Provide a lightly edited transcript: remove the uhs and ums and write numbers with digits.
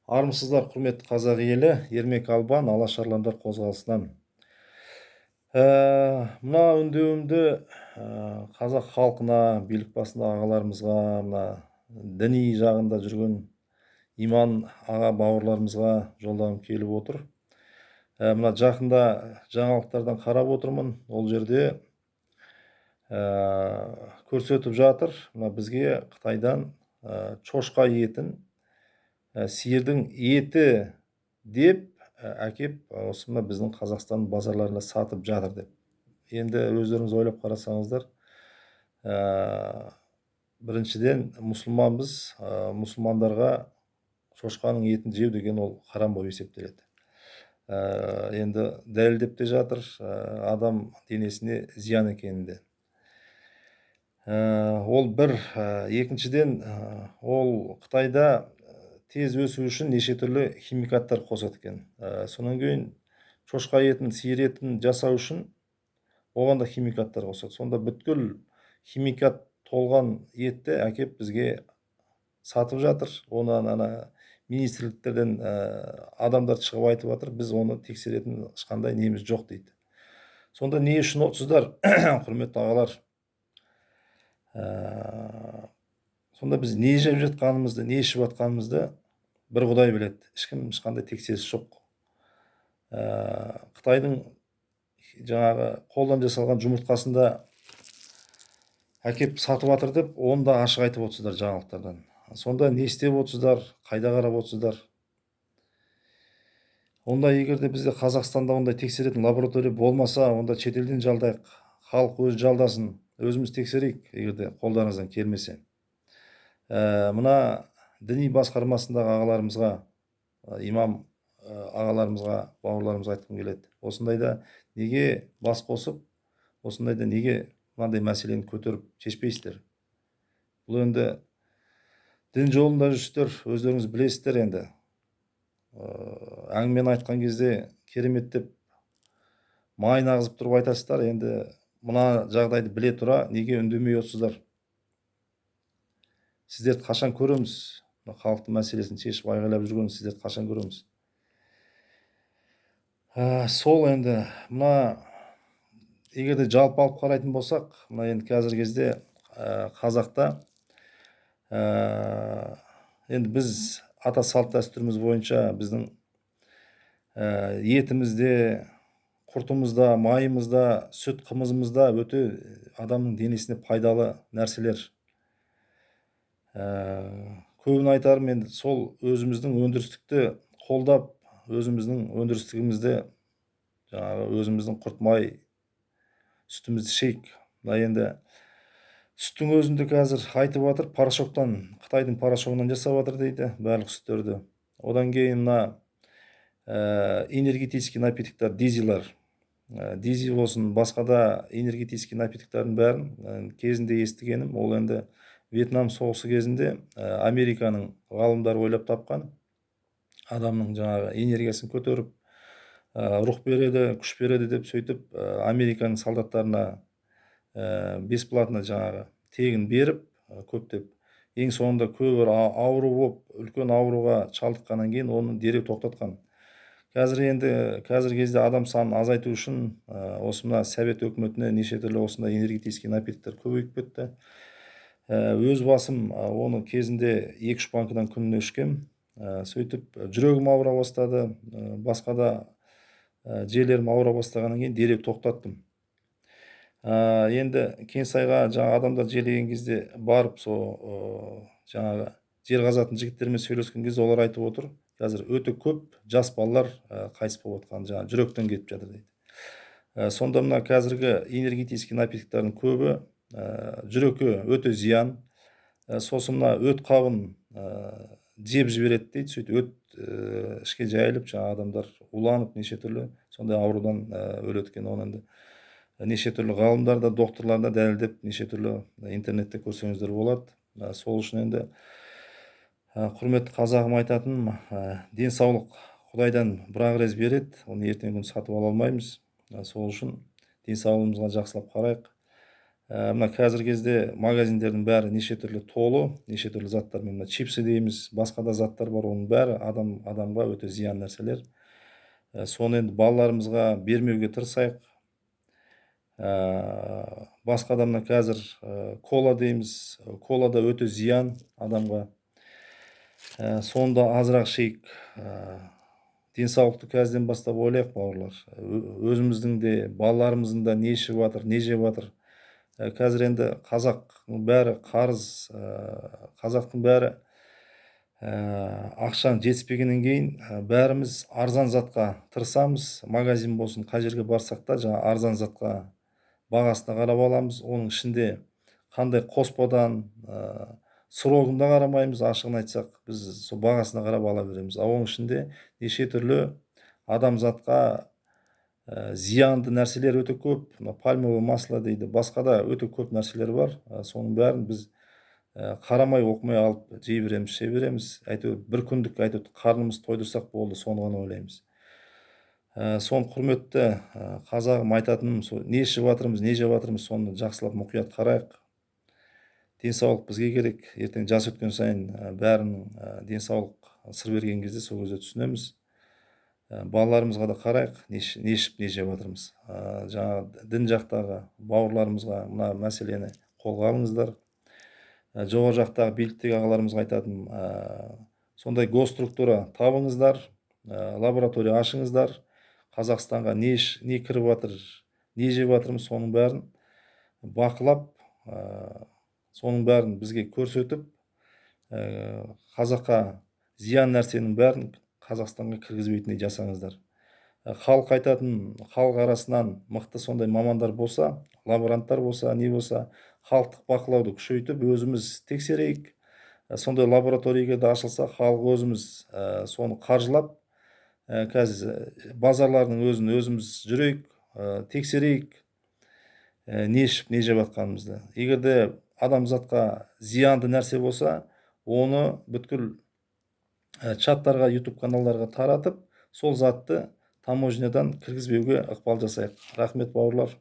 Армысыздар, құрметті қазақ елі! Ермек Албан, Алаш арландар қозғалысынан. Мына үндеуімді қазақ халқына, билік басындағы ағаларымызға, мына діни жағында жүрген иман аға бауырларымызға жолдағым келіп отыр. Мына жақында жаңалықтардан қарап отырмын, ол жерде көрсетіп жатыр, мына бізге Қытайдан шошқа етін, сиырдың еті деп әкеп, осы мына біздің Қазақстан базарларында сатып жатыр деп. Енді өздеріңіз ойлап қарасаңыздар, біріншіден, мұсылманбыз, мұсылмандарға шошқаның етін жеу деген ол харам болып есептеледі. Енді дәлелдеп те жатыр, адам денесіне зиян екенін де. Ол бір, екіншіден, ол Қытайда тез өсу үшін неше түрлі химикаттар қосады екен. Содан кейін шошқа етін, сиыр етін жасау үшін оған да химикаттар қосады. Сонда бүткіл химикат толған етті әкеп бізге сатып жатыр. Оны ана министрліктерден адамдар шығып айтып жатыр, біз оны тексеретін ешқандай неміз жоқ дейді. Сонда не үшін отырсыздар, құрметті ағалар? Сонда біз не жеп жатқанымызды, не ішіп жатқанымызды бір Құдай біледі. Ешкім, ешқандай тексеріс жоқ. Қытайдың жаңағы қолдан жасалған жұмыртқасын да әкеп сатып жатыр деп, оны да ашық айтып отырсыздар жаңалықтардан. Сонда не істеп отырсыздар, қайда қарап отырсыздар? Онда егер де бізде Қазақстанда ондай тексеретін лаборатория болмаса, онда шетелден жалдайық, халық өзі жалдасын, өзіміз тексерейік, егер де қолдарыңыздан келмесе. Мына діни басқармасындағы ағаларымызға, имам ағаларымызға, бауырларымызға айтқым келеді: осындайда неге бас қосып, осындайда неге мынандай мәселені көтеріп шешпейсіздер? Бұл енді дін жолында жүрсіздер, өздеріңіз білесіздер. Енді әңгімені айтқан кезде кереметтеп, майын ағызып тұрып айтасыздар. Енді мына жағдайды біле тұра неге үндемей отырсыздар? Сіздерді қашан көреміз? Мына халықтың мәселесін шешіп, айғайлап жүрген сіздерді қашан көреміз? Сол енді мына егер де жалпы алып қарайтын болсақ, мына енді қазіргі кезде қазақта енді біз ата салт дәстүріміз бойынша біздің етімізде, құртымызда, майымызда, сүт қымызымызда өте адамның денесіне пайдалы нәрселер. Көбін айтарым, енді сол өзіміздің өндірістікті қолдап, өзіміздің өндірістігімізді, жаңағы өзіміздің құрт, май, сүтімізді ішейік. Мына енді сүттің өзінде қазір айтып жатыр, порошоктан, Қытайдың порошогынан жасап жатыр дейді барлық сүттерді. Одан кейін мына энергетический напитоктар, дизелар, дизи болсын, басқа да энергетический напитоктардың бәрін, кезінде естігенім, ол енді Вьетнам соғысы кезінде Американың ғалымдары ойлап тапқан, адамның жаңағы энергиясын көтеріп, рух береді, күш береді деп. Сөйтіп Американың солдаттарына бесплатно, жаңағы тегін беріп, көптеп, ең соңында көбі ауру болып, үлкен ауруға шалдыққаннан кейін оны дереу тоқтатқан. Қазір енді қазіргі кезде адам санын азайту үшін осы мына Совет өкіметіне неше түрлі осындай энергетический напитоктар көбейіп кетті. Өз басым оны кезінде екі үш банкадан күніне ішкем. Сөйтіп жүрегім ауыра бастады, басқа да жерлерім ауыра бастағаннан кейін дереу тоқтаттым. Енді Кеңсайға жаңа адамдар жерлеген кезде барып, сол жаңағы жер қазатын жігіттермен сөйлескен кезде олар айтып отыр, қазір өте көп жас балалар қайтыс болып жатқан, жаңағы жүректен кетіп жатыр дейді. Сонда мына қазіргі энергетический напитоктардың көбі жүрекке өте зиян. Сосын мына өт қабын жеп жібереді дейді. Сөйтіп өт ішке жайылып, жаңағы адамдар уланып, неше түрлі сондай аурудан өледі екен. Оны енді неше түрлі ғалымдар да, докторлар да дәлелдеп, неше түрлі интернетте көрсеңіздер болады. Сол үшін енді, құрметті қазағым, айтатыным, денсаулық Құдайдан бір ақ рет береді, оны ертеңгі күні сатып ала алмаймыз. Сол үшін денсаулығымызға жақсылап қарайық. Мына қазіргі кезде магазиндердің бәрі неше түрлі толы, неше түрлі заттармен, мына чипсы дейміз, басқа да заттар бар, оның бәрі адамға өте зиян нәрселер. Соны енді балаларымызға бермеуге тырысайық. Басқа да мына қазір кола дейміз, кола да өте зиян адамға. Соны да азырақ ішейік. Денсаулықты қазірден бастап ойлайық, бауырлар. Өзіміздің де, балаларымыздың да не ішіп жатыр, не жеп жатыр. Қазір енді қазақтың бәрі қарыз, қазақтың бәрі ақшаң жетіспегеннен кейін бәріміз арзан затқа тырысамыз. Магазин болсын, қай жерге барсақ та, жаңа арзан затқа бағасына қарап аламыз. Оның ішінде қандай қоспадан, срогын да қарамаймыз, ашығын айтсақ, біз сол бағасына қарап ала береміз. Ал оның ішінде неше түрлі адамзатқа зиянды нәрселер өте көп. Мына пальмовое масло дейді, басқа да өте көп нәрселер бар. Соның бәрін біз қарамай, оқымай алып жей береміз, іше береміз. Әйтеуір бір күндік, әйтеуір қарнымызды тойдырсақ болды, соны ғана ойлаймыз. Соны, құрметті қазағым, айтатыным сол: не ішіп жатырмыз, не жеп жатырмыз, соны жақсылап мұқият қарайық. Денсаулық бізге керек. Ертең жас өткен сайын бәрінің денсаулық сыр берген кезде, сол кезде түсінеміз. Балаларымызға да қарайық, не ішіп, не жеп жатырмыз. Жаңағы дін жақтағы бауырларымызға мына мәселені қолға алыңыздар. Жоғары жақтағы биліктегі ағаларымызға айтатыным, сондай госструктура табыңыздар, лаборатория ашыңыздар. Қазақстанға не кіріп жатыр, не жеп жатырмыз, соның бәрін бақылап, соның бәрін бізге көрсетіп, қазаққа зиян нәрсенің бәрін Қазақстанға кіргізбейтіндей жасаңыздар. Халық айтатын, халық арасынан мықты сондай мамандар болса, лаборанттар болса, не болса, халықтық бақылауды күшейтіп, өзіміз тексерейік. Сондай лаборатория егер де ашылса, халық өзіміз соны қаржылап, қазір базарлардың өзін өзіміз жүрейік, тексерейік, не ішіп, не жеп жатқанымызды. Егер де адамзатқа зиянды нәрсе болса, оны бүткіл чаттарға, ютуб каналдарға таратып, сол затты таможнядан кіргізбеуге ықпал жасайық. Рахмет, бауырлар.